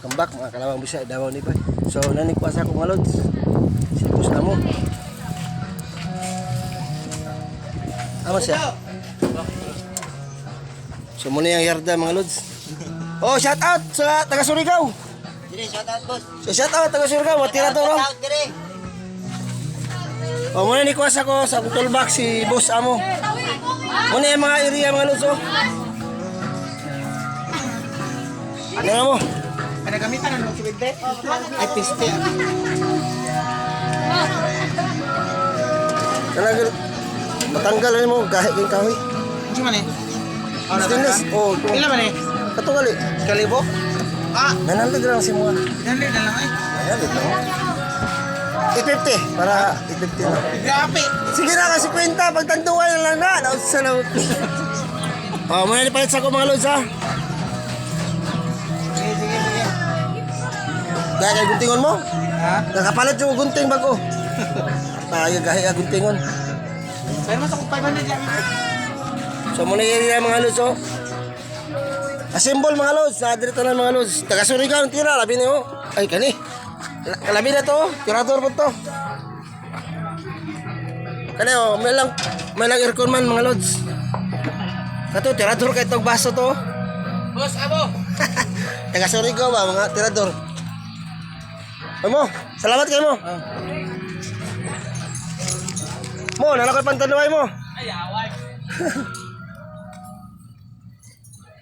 Welcome back, mga kalawang Bisaya, Davao ni Bay. So nanikwa sa akong mga lods. Si boss na mo. Amo siya. So muna yung yarda, mga lods. Oh, shout out sa taga Surigao. Dire, shout out, boss. So shout out taga Surigao, matira to, no. Shout out dire. Oh, muna ni kuha sa ko sa akong toolbox si boss amo. Muna yung mga area, mga lods, oh. Ano mo? Ay, nagamitan na ng siwinte? Ay, piste. Talaga matanggal ano mo gahi kay kahoy. Ano man eh? Oh, Stainless. Oh, Pila man eh? Katungali. Kalibo? Ah, 900 lang si mo. 900 na lang eh. 900 lang. 850 para 850 lang. Grabe. Sige na kasi kwenta pagtanduan na lang na. Nausa na. Oh, muna ni palit sa ko, mga lods, ha. Sige, sige, sige. Gaya kay guntingon mo. Ha? Nakapalit yung gunting bago. Tayo gahi ang guntingon. Pero mas ako 500 lang eh. So muna yung area, mga lods, oh. Assemble, mga lods, na dito na, mga lods. Taga Surigao ang tira, labi na oh. Ay kani. Labi na to, oh. Tirador po to. Kani oh, may lang aircon man, mga lods. Kato tirador kay tog baso to. Boss, abo. Taga Surigao ba mga tirador. Ay mo, salamat kayo mo. Mo, nalakot pantanuay mo. Ay, away.